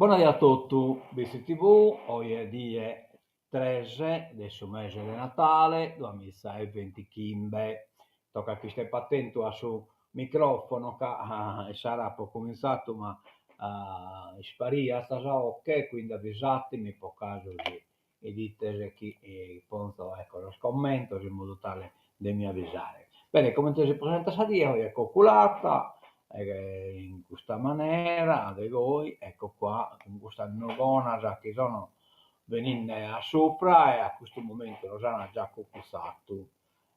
Bona die a totu, BCTV, oje est die tres de su mese de Natale duamiza e bintichimbe. Tocat chi istepo atentu a su microfono ca issara apo cumintzatu ma ispariat sa 'oche, quindi avvisatemi po casu si 'idites chi ponzo ecco sos commentos in modu tale de mi avisare. Bene, comente si presentat sa die, oje est coculata in custa manera, de goi, ecco qua, cun custas nugonas chi sono beninde a supra e a custu momentu nos an già cucutzatu.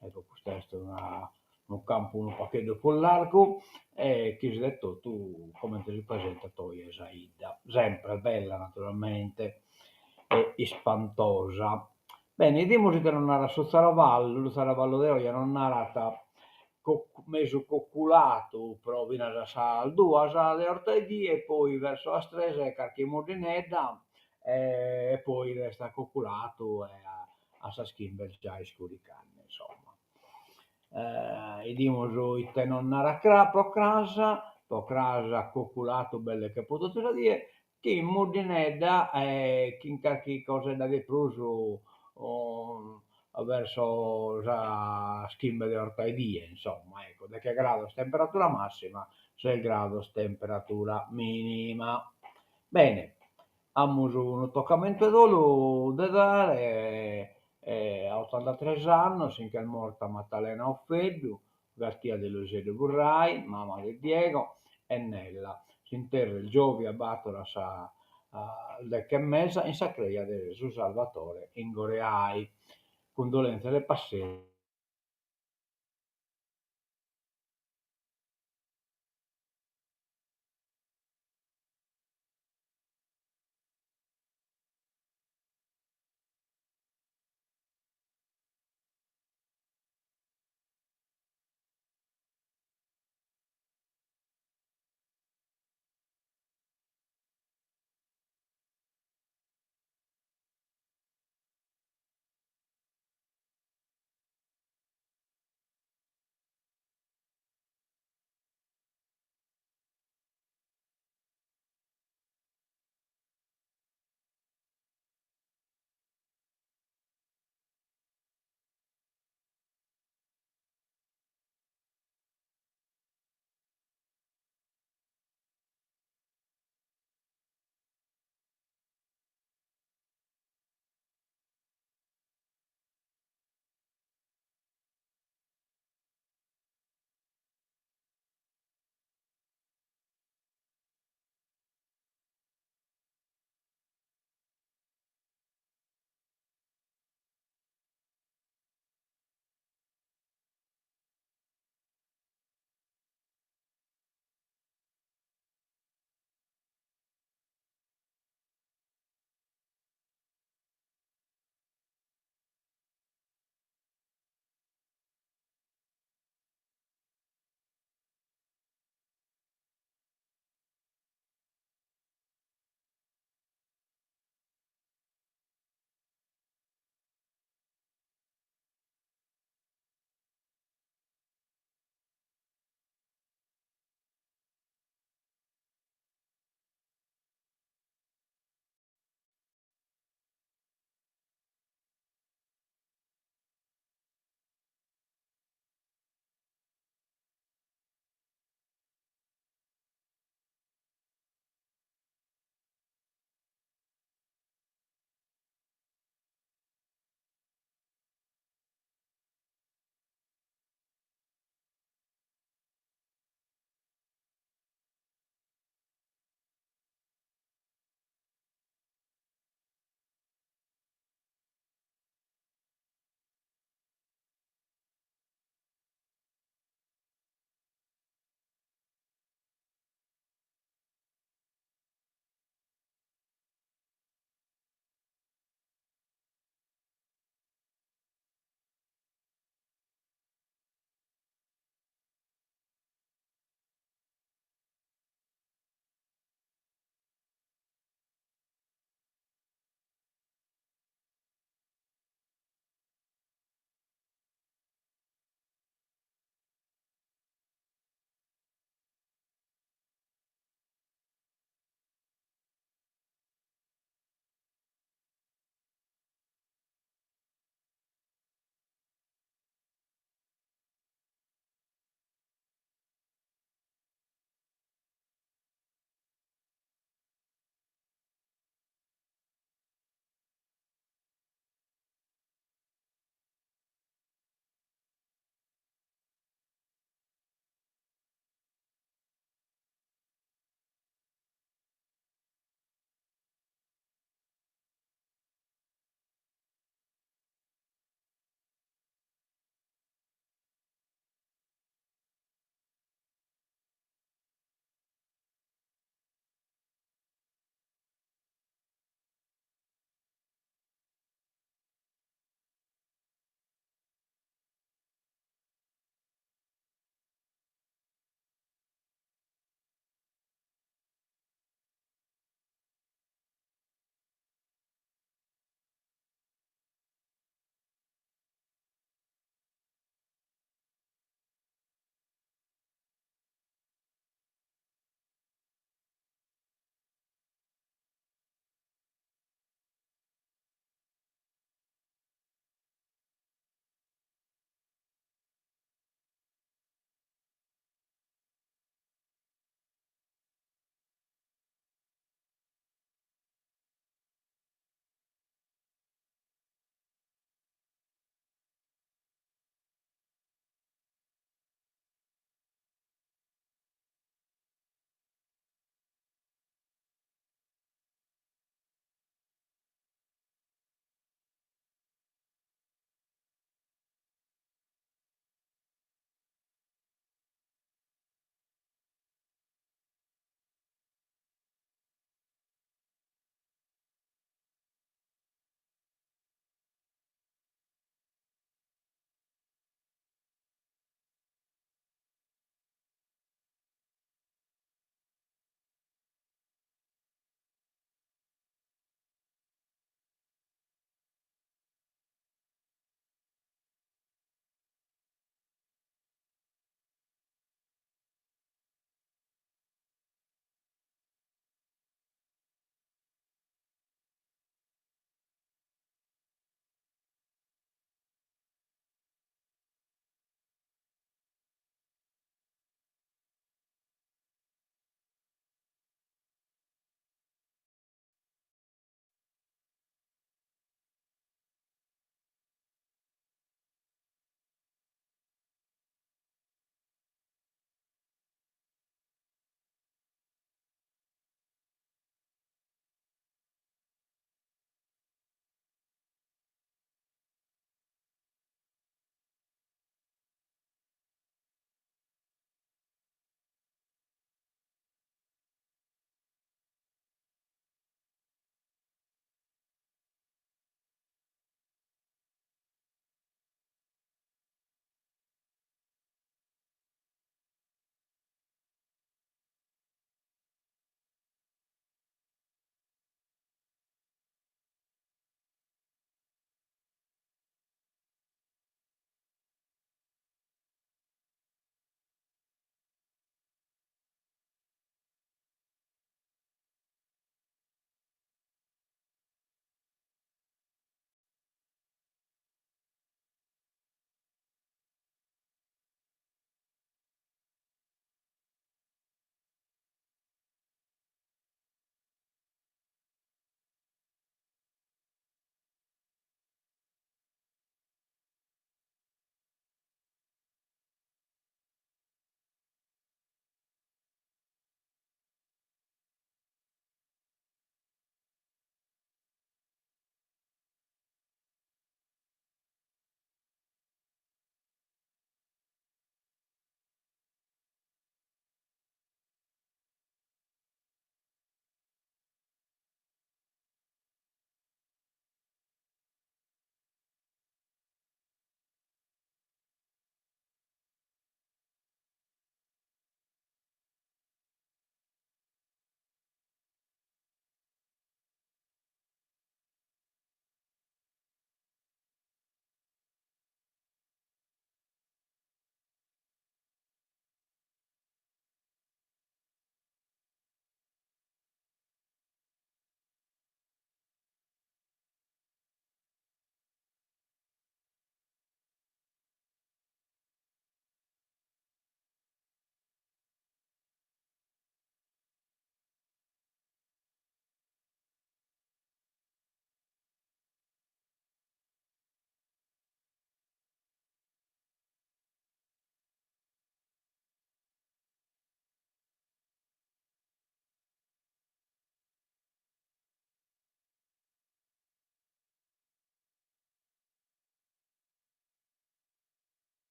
Ecco custa est una unu campu unu pagheddu prus largu e chi si 'idet totu comente si presentat oje sa 'idda, sempre bella naturalmente e ispantosa. Bene, 'idimus ite nos narat su zaravallu, su zaravallu de oje nos narat mesu coculatu pro finas a sas duas de 'ortaedie e poi verso sas tres carchi muddinedda e poi restat coculatu e a sas chimbe est giai iscuricande, insomma. 'Idimus ite nos narat cras pro cras, pro cras coculatu belle che pro totu sa die, chin muddinedda e chin carchi cosedda de prus verso sas chimbe de 'ortaedie, insomma, ecco, deche grados temperatura massima, ses grados temperatura minima. Bene, amus unu tocamentu 'e dolu de dare, a otantatres annos si nch'est morta Matalena Offeddu, gatia de Luiseddu Furrai, mama de Diego e Nella. S'interru est giòvia bator a sas deche e mesa in sa creja de su Salvatore in Goreai. Cundolèntzias e passèntzia.